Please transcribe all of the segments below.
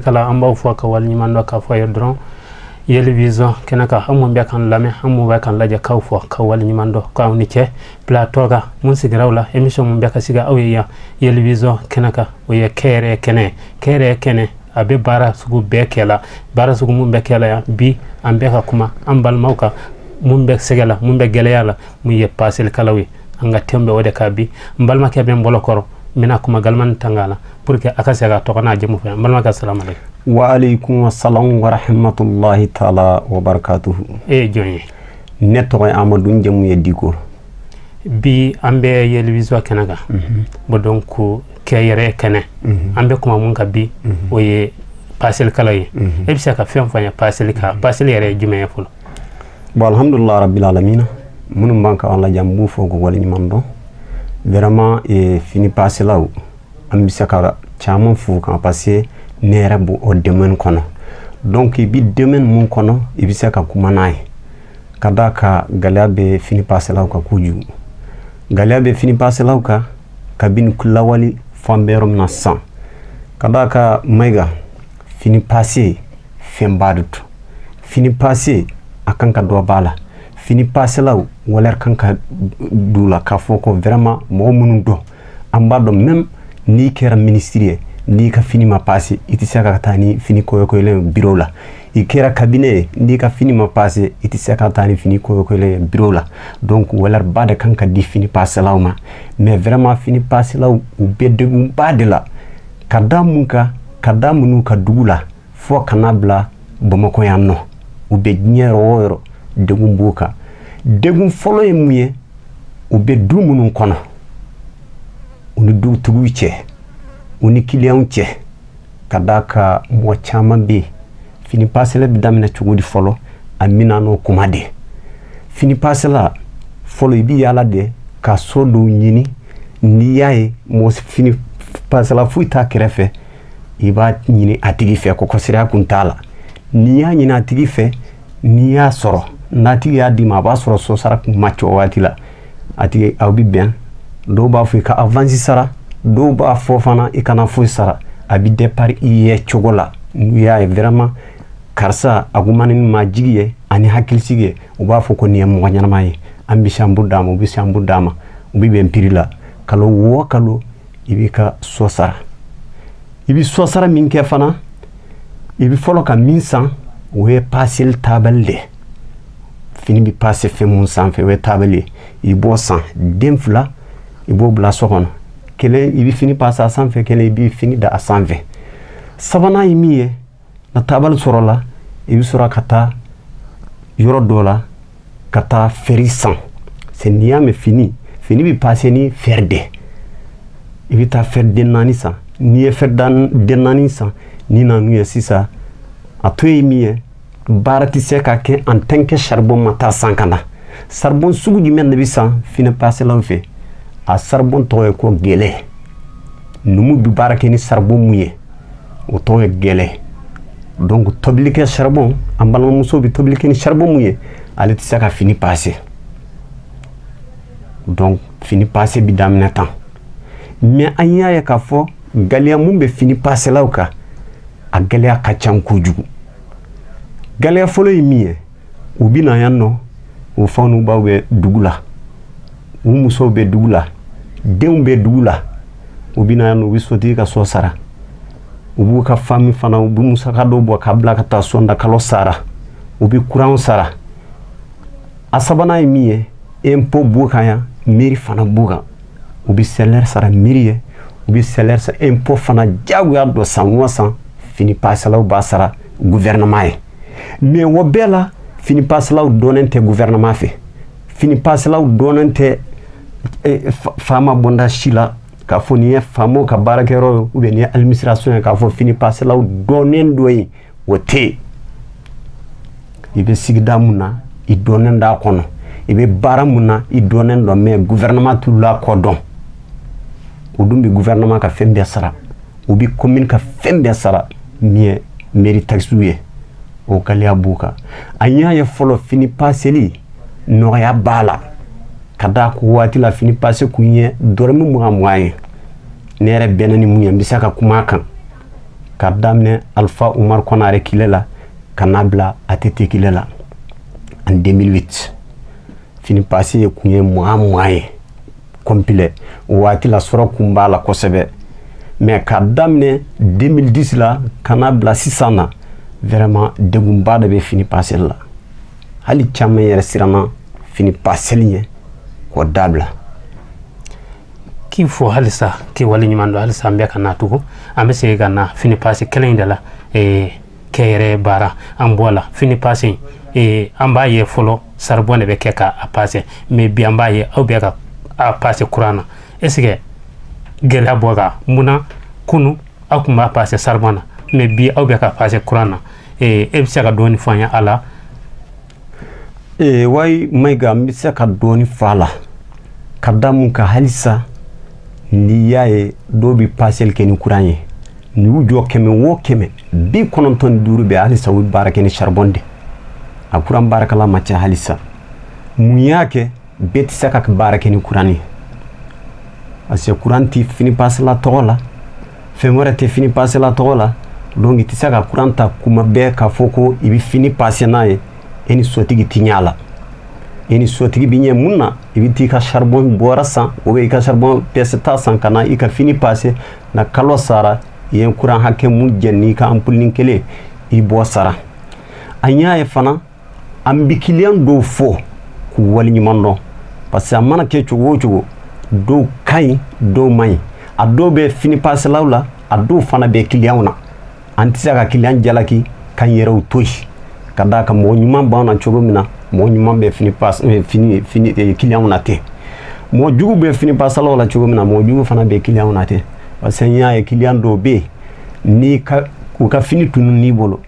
Kala an b'aw fɔ ka waleɲuman dɔn k'a fɔ ye dɔrɔn Yeli Vision kɛnɛ kan, an mun bɛ k'an lamɛn, an mun bɛ k'an lajɛ, k'aw fɔ ka waleɲuman dɔn k'aw ni cɛ. Plateau kan mun sigira aw la, émission mun bɛ ka sigi aw ye yan Yeli Vision kɛnɛ kan, o ye kɛyɛrɛ kɛnɛ. Kɛyɛrɛ kɛnɛ, a bɛ baara sugu bɛɛ kɛ la, baara sugu mun bɛ kɛ la yan. Bi an bɛ ka kuma an balimaw kan mun bɛ sɛgɛ la, mun bɛ gɛlɛya la, mun ye paselikalaw ye. An ka thème bɛ o de kan bi. N balimakɛ bɛ n bolo kɔrɔ, n bɛna kuma galimani tanga la pour que a ka se ka tɔgɔ n'a jamu fɛ. N balimakɛ, salamu aleykum. Wa aleykum salam wa rahmatullahi taala wa barakatuhu. E ye jɔn ye? Ne tɔgɔ ye Amadu, n jamu ye Diko. Bi an bɛ Yeli Vision kɛnɛ kan. Bon, donc kɛyɛrɛ kɛnɛ, an bɛ kuma mun kan bi, o ye paselikala ye. E bɛ se ka fɛn fɔ an ye paseli kan? Paseli yɛrɛ ye jumɛn ye fɔlɔ? Bon, alhamdulillah rabbil alamina. Minnu b'an ka an lajɛ, an b'u fɔ k'u waleɲuman dɔn vraiment. Fini paselaw, an bɛ se ka caman f'u kan parce que ne yɛrɛ b'o o domaine kɔnɔ. Donc i bɛ domaine mun kɔnɔ, i bɛ se ka kuma n'a ye. Ka d'a kan gɛlɛya bɛ fini paselaw kan kojugu. Gɛlɛya bɛ fini paselaw kan kabini lawale fan bɛ yɔrɔ min na sisan. Ka d'a kan, Mayiga, fini pase fɛnba de don. Fini pase, a kan ka dɔ b'a la. Fini paselaw valeur kan ka d'u la k'a fɔ ko vraiment mɔgɔ minnu dɔn, an b'a dɔn, même n'i kɛra ministre ye, n'i ka fini ma pase, i tɛ se ka taa ni fini kɔyɔkɔyɔlen bureau la. I kɛra cabinet ye, n'i ka fini ma pase, i tɛ se ka taa ni fini kɔyɔkɔyɔlen bureau la. Donc valeur ba de kan ka di fini paselaw ma. Mais vraiment, fini paselaw, u bɛ degunba de la. Ka da mun kan? Ka da minnu ka dugu la fo ka n'a bila Bamakɔ yan nɔ, u bɛ diɲɛ yɔrɔ o yɔrɔ, degun b'u kan. Degun fɔlɔ ye mun ye? U bɛ du minnu kɔnɔ, u ni dutigiw cɛ, u ni kiliyanw cɛ. Ka d'a kan mɔgɔ caman bɛ yen. Fini pasela bɛ daminɛ cogo di fɔlɔ? A mina n'o kuma de. Fini pasela fɔlɔ, i bɛ yaala de ka so dɔw ɲini. N'i y'a ye mɔgɔ fini pasela foyi t'a kɛrɛfɛ, i b'a ɲini a tigi fɛ, kɔkɔsiriya kun t'a la. N'i y'a ɲini a tigi fɛ, n'i y'a sɔrɔ, n'a tigi y'a d'i ma, a b'a sɔrɔ so sara kun ma cɛ o waati la. A tigi, aw bɛ bɛn. Dɔw b'a fɔ i ka avance sara, dɔw b'a fɔ fana i kana foyi sara. A bɛ départ i ye cogo la. N'u y'a ye vraiment karisa a kuma ni majigi ye ani hakilisigi ye, u b'a fɔ ko nin ye mɔgɔ ɲɛnama ye, an bɛ chambre d'a ma. U bɛ chambre d'a ma, u bɛ bɛn prix la. Kalo o kalo, i b'i ka so sara. I bɛ so sara min kɛ fana, i bɛ fɔlɔ ka min san, o ye paseli tabali de. Fini bɛ pase fɛn mun sanfɛ, o ye tabali ye. I b'o san den fila, i b'o bila so kɔnɔ. Kelen, i bɛ fini pase a sanfɛ, kelen, i bɛ fini da a sanfɛ. Sabanan ye min ye, na tabali sɔrɔla, i bɛ sɔrɔ ka taa yɔrɔ dɔ la ka taa fer san. C'est n'i y'a mɛn fini bɛ pase ni fer de. I bɛ taa fer den naani san. N'i ye fer den naani san, n'i nana ye sisan, a to ye min ye, baara tɛ se ka kɛ en tant que charbon ma taa san ka na. Charbon sugu jumɛn de bɛ san fini paselaw fɛ? A charbon tɔgɔ ye ko gɛlɛ. Numu bɛ baara kɛ ni charbon mun ye, o tɔgɔ ye gɛlɛ. Donc tobilikɛ charbon, an balimamuso bɛ tobili kɛ ni charbon mun ye, ale tɛ se ka fini pase. Donc fini pase bɛ daminɛ tan. Mais an y'a ye k'a fɔ gɛlɛya mun bɛ fini paselaw kan, a gɛlɛya ka ca kojugu. Gɛlɛya fɔlɔ ye min ye, u bɛ na yan nɔ, u faw n'u baw bɛ dugu la, u musow bɛ dugu la, denw bɛ dugu la. U bɛ na yan nɔ, u bɛ sotigi ka so sara, u b'u ka famille fana, u bɛ musaka dɔw bɔ k'a bila ka taa sonda kalo sara, u bɛ courant sara. A sabanan ye min ye, impôt b'u kan yan, mairie fana b'u kan. U bɛ salaire sara mairie ye, u bɛ salaire sara impôt fana, diyagoya dɔ san o san, fini paselaw b'a sara gouvernement ye. Mais o bɛɛ la, fini paselaw dɔnnen tɛ gouvernement fɛ, fini paselaw dɔnnen tɛ faama bonda si la k'a fɔ nin ye faamaw ka baarakɛyɔrɔ ye ou bien nin ye administration ye, k'a fɔ fini paselaw dɔnnen dɔ yen, o tɛ yen. I bɛ sigida mun na, i dɔnnen d'a kɔnɔ. I bɛ baara mun na, i dɔnnen dɔn. Mais gouvernement t'u la kɔ dɔn. O dun bɛ gouvernement ka fɛn bɛɛ sara, u bɛ commune ka fɛn bɛɛ sara, min ye mairie taxe ye. O gɛlɛya b'u kan. An y'a ye fɔlɔ, fini paseli nɔgɔya b'a la. Ka d'a ko waati la, fini pase kun ye dɔrɔmɛ 20 20 ye. Ne yɛrɛ bɛnna ni mun ye, n bɛ se ka kuma a kan. Ka daminɛ Alpha Oumar Konaré kile la ka n'a bila ATT kile la en 2008, fini passe ye kun ye 20 20 ye complet. O waati la, sɔrɔ kun b'a la kosɛbɛ. Mais ka daminɛ 2010 la ka n'a bila sisan na, vraiment, degunba de bɛ fini paseli la. Hali caman yɛrɛ siranna fini paseli ɲɛ k'o dabila. K'i fo halisa, k'i waleɲuman dɔn halisa. An bɛ ka na tugun, an bɛ segin ka na fini passe kelen in de la. Kɛ yɛrɛ baara an bɔ la fini passe, an b'a ye fɔlɔ charbon de bɛ kɛ k'a passe, mais bi an b'a ye aw bɛ ka a passe courant na. Est ce que gɛlɛya bɔ kan munna? Kunu aw tun b'a passe charbon na, mais bi aw bɛ ka passe courant na. E bɛ se ka dɔɔni fɔ an ye a la? Ee wayi Mayiga, n bɛ se ka dɔɔni fɔ a la. Ka da mun kan? Halisa n'i y'a ye dɔw bɛ paseli kɛ ni courant ye, n'i y'u jɔ 100 o 100, 95 bɛ halisa u bɛ baara kɛ ni charbon de. A courant baarakɛla ma ca halisa. Mun y'a kɛ bɛɛ tɛ se ka baara kɛ ni courant ye? Parce que courant tɛ fini pasela tɔgɔ la, fɛn wɛrɛ tɛ fini pasela tɔgɔ la. Donc i tɛ se ka courant ta kuma bɛɛ k'a fɔ ko i bɛ fini passe n'a ye. E ni sotigi ti ɲɛ a la. E ni sotigi bi ɲɛ mun na? I bɛ t'i ka charbon bɔra san ou bien i ka charbon pièce ta san ka na i ka fini passe na. Kalo sara, i ye courant hakɛ mun jɛ n'i ka ampoule ni kelen, i b'o sara. An y'a ye fana, an bɛ client dɔw fɔ k'u waleɲuman dɔn, parce que a mana kɛ cogo o cogo, dɔw ka ɲi, dɔw man ɲi. A dɔw bɛ fini paselaw la, a dɔw fana bɛ client na. An tɛ se ka client jalaki k'an yɛrɛw to yen. Ka d'a kan mɔgɔ ɲuman b'anw na cogo min na, mɔgɔ ɲuman bɛ fini passe fini fini client na ten. Mɔgɔ jugu bɛ fini paselaw la cogo min na, mɔgɔ jugu fana bɛ client na ten. Parce que n y'a ye, client dɔw bɛ yen, n'i ka u ka fini tunun n'i bolo,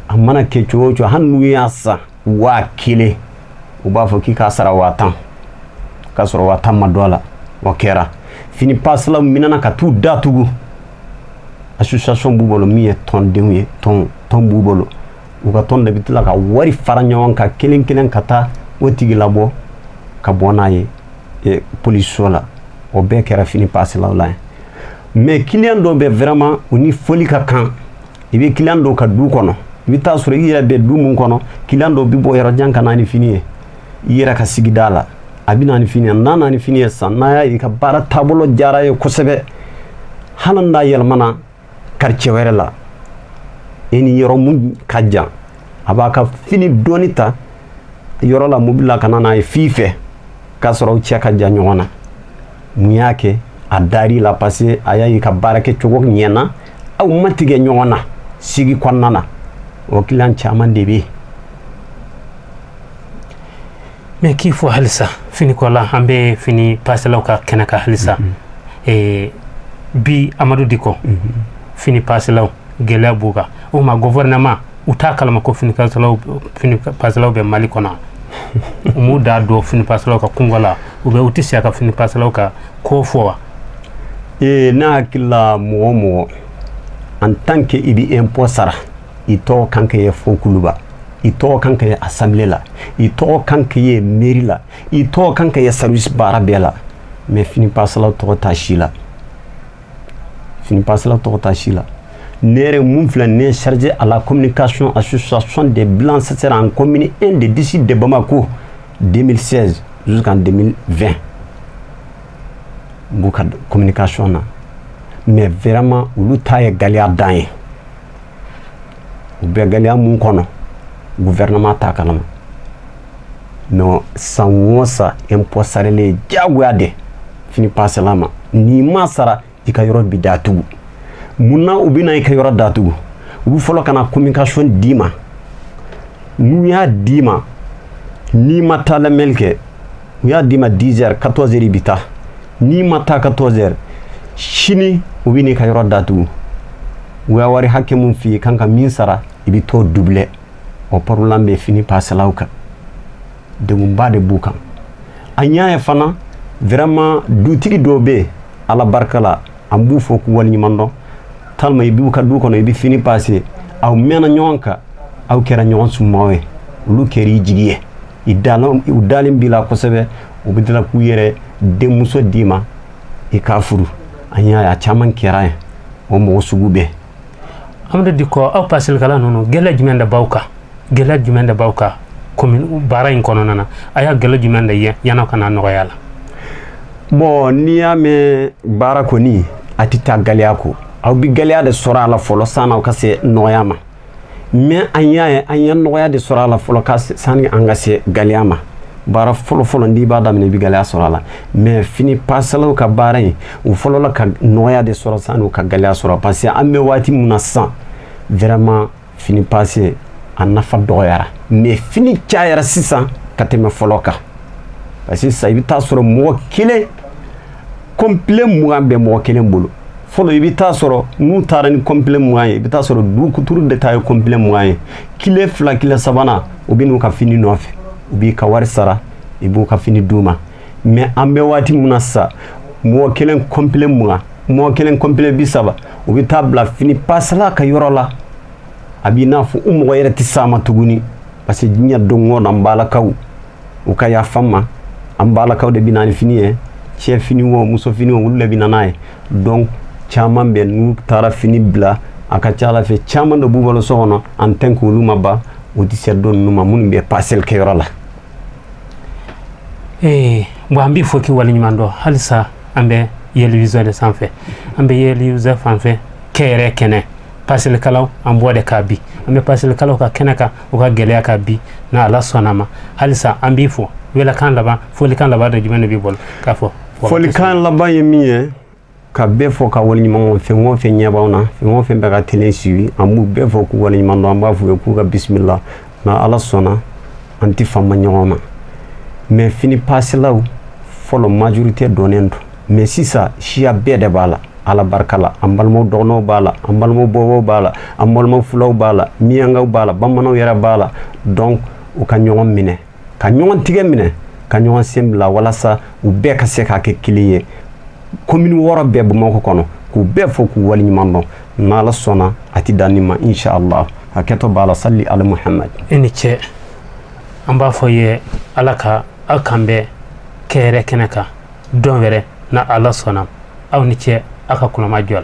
a mana kɛ cogo o cogo, hali n'u y'a san 1000, u b'a fɔ k'i k'a sara 10 000, k'a sɔrɔ 10 000 ma don a la. O kɛra fini paselaw minɛna ka t'u datugu. Association b'u bolo min ye tɔndenw ye, tɔn tɔn b'u bolo. U ka tɔn de bɛ tila ka wari fara ɲɔgɔn kan kelen kelen ka taa o tigi labɔ ka bɔ n'a ye polisiso la. O bɛɛ kɛra fini paselaw la yen. Mais client dɔw bɛ, vraiment, u ni foli ka kan. I bɛ client dɔw ka du kɔnɔ, i bɛ taa sɔrɔ i yɛrɛ bɛ du mun kɔnɔ, client dɔw bɛ bɔ yɔrɔ jan ka na ni fini ye i yɛrɛ ka sigida la. A bɛ na ni fini ye, n'a na ni fini ye sisan, n'a y'a ye i ka baara taabolo diyara ye kosɛbɛ, hali n'a yɛlɛmana quartier wɛrɛ la, e ni yɔrɔ mun ka jan, a b'a ka fini dɔɔni ta yɔrɔ la mobili la ka na n'a ye f'i fɛ, k'a sɔrɔ aw cɛ ka jan ɲɔgɔn na. Mun y'a kɛ? A dar'i la, parce que a y'a ye ka baara kɛcogo ɲɛna, aw ma tigɛ ɲɔgɔn na sigi kɔnɔna na. O client caman de bɛ yen. Mais k'i fɔ halisa finiko la, an bɛ fini paselaw ka kɛnɛ kan halisa. Bi Amadu Diko, fini paselaw gɛlɛya b'u kan. O ma gouvernement u t'a kalama ko fini paselaw bɛ Mali kɔnɔ? U m'u da don fini paselaw ka kungo la, u bɛ u tɛ se ka fini paselaw ka ko fɔ wa? Ee, ne hakili la, mɔgɔ o mɔgɔ, en tant que i bɛ impôt sara, i tɔgɔ kan ka ye fo kuluba, i tɔgɔ kan ka ye assemblée la, i tɔgɔ kan ka ye mairie la, i tɔgɔ kan ka ye service baara bɛɛ la. Mais fini paselaw tɔgɔ t'a si la, fini paselaw tɔgɔ t'a si la. Ne yɛrɛ mun filɛ, ne chargé à la communication, association des blanchisseurs en commune 1 de district de Bamako, 2016 jusqu'en 2020, n b'u ka communication na. Mais vraiment, olu ta ye gɛlɛya dan ye. U bɛ gɛlɛya mun kɔnɔ, gouvernement t'a kalama. Mais san o san, impôt saralen ye diyagoya de fini pasela ma. N'i ma sara, i ka yɔrɔ bi datugu. Munna u bɛna i ka yɔrɔ datugu? U bɛ fɔlɔ ka na communication d'i ma. N'u y'a d'i ma, n'i ma taa lamɛnli kɛ, u y'a d'i ma 10 heures, 14 heures i bɛ taa. N'i ma taa 14 heures, sini u bɛ n'i ka yɔrɔ datugu. U y'a wari hakɛ mun f'i ye kan ka min sara, i bɛ t'o doubler. O problème bɛ fini paselaw kan, degunba de b'u kan. An y'a ye fana, vraiment, dutigi dɔw bɛ yen, Ala barika la, an b'u fɔ k'u waleɲuman dɔn. Talima i b'u ka du kɔnɔ, i bɛ fini passe, aw mɛnna ɲɔgɔn kan, aw kɛra ɲɔgɔn sumaw ye, olu kɛra i jigi ye, i dalen, u dalen b'i la kosɛbɛ, u bɛ tila k'u yɛrɛ denmuso d'i ma i k'a furu. An y'a ye, a caman kɛra yen, o mɔgɔ sugu bɛɛ. Amadu Diko, aw paselikɛla ninnu, gɛlɛya jumɛn de b'aw kan? Gɛlɛya jumɛn de b'aw kan komi baara in kɔnɔna na? A y'a gɛlɛya jumɛn de ye yan'aw ka na nɔgɔya la? Bon, n'i y'a mɛn baara kɔni, a tɛ taa gɛlɛya kɔ. Aw bɛ gɛlɛya de sɔrɔ a la fɔlɔ sanni aw ka se nɔgɔya ma. Mais an y'a ye, an ye nɔgɔya de sɔrɔ a la fɔlɔ ka sani an ka se gɛlɛya ma. Baara fɔlɔ fɔlɔ, n'i b'a daminɛ, i bɛ gɛlɛya sɔrɔ a la. Mais fini paselaw ka baara in, u fɔlɔla ka nɔgɔya de sɔrɔ sani u ka gɛlɛya sɔrɔ, parce que an bɛ waati min na sisan, vraiment, fini passe a nafa dɔgɔyara, mais fini cayara sisan ka tɛmɛ fɔlɔ kan, parce que sisan i bɛ taa sɔrɔ mɔgɔ kelen, complet 20 bɛ mɔgɔ kelen bolo. Fɔlɔ, i bɛ taa sɔrɔ n'u taara ni complet 20 ye, i bɛ taa sɔrɔ du kuturu de ta ye complet 20 ye. Kile 2, kile sabanan, u bɛ n'u ka fini nɔfɛ, u b'i ka wari sara, i b'u ka fini d'u ma. Mais an bɛ waati min na sisan, mɔgɔ kelen complet 20, mɔgɔ kelen complet 30, u bɛ taa bila fini pasela ka yɔrɔ la. A b'i n'a fɔ u mɔgɔ yɛrɛ tɛ s'a ma tuguni, parce que diɲɛ don o don, an balakaw, u ka yafa n ma, an balakaw de bɛ na ni fini ye, cɛ fini o, muso fini o, olu de bɛ na n'a ye. Donc caman bɛ, n'u taara fini bila, a ka ca ala fɛ, caman de b'u bolo so kɔnɔ. En tant que olu ma ban, u tɛ se don ninnu ma minnu bɛ paseli kɛyɔrɔ la. Ee, bon, an b'i fo k'i waleɲuman dɔn. Halisa an bɛ Yɛlɛvision de sanfɛ, an bɛ Yɛlɛvision fan fɛ kɛ yɛrɛ kɛnɛ paselikɛlaw, an b'o de kan bi. An bɛ paselikɛlaw ka kɛnɛ kan, u ka gɛlɛya kan bi. N'a Ala sɔnna ma, halisa an b'i fo. Welekan laban, folikan laban de jumɛn de b'i bolo k'a fɔ? Folikan laban ye min ye, ka bɛɛ fɔ ka waleɲuman. Fɛn o fɛn ɲɛ b'anw na, fɛn o fɛn bɛ ka télé suivi, an b'u bɛɛ fɔ k'u waleɲuman dɔn. An b'a f'u ye k'u ka bisimila. Na Ala sɔnna, an tɛ fama ɲɔgɔn ma. Mais fini paselaw fɔlɔ, majorité dɔnnen don, mais sisan siya bɛɛ de b'a la, Ala barika la. An balimaw dɔgɔnɔw b'a la, an balimaw bɔbɔw b'a la, an balimaw fulaw b'a la, miyankaw b'a la, bamananw yɛrɛ b'a la. Donc u ka ɲɔgɔn minɛ, ka ɲɔgɔn tigɛ minɛ, ka ɲɔgɔn sen bila, walasa u bɛɛ ka se k'a kɛ kelen ye. Commune 6 bɛɛ Bamakɔ kɔnɔ, k'u bɛɛ fɔ k'u waleɲuman dɔn. N'Ala sɔnna, a tɛ dan nin ma, inshallah. Hakɛto b'a la. Sali ala Muhammad. I ni ce. An b'a fɔ ye, Ala ka aw kan bɛn kɛ yɛrɛ kɛnɛ kan don wɛrɛ, na Ala sɔnna. Aw ni ce, aw ka kɔnɔma jɔ.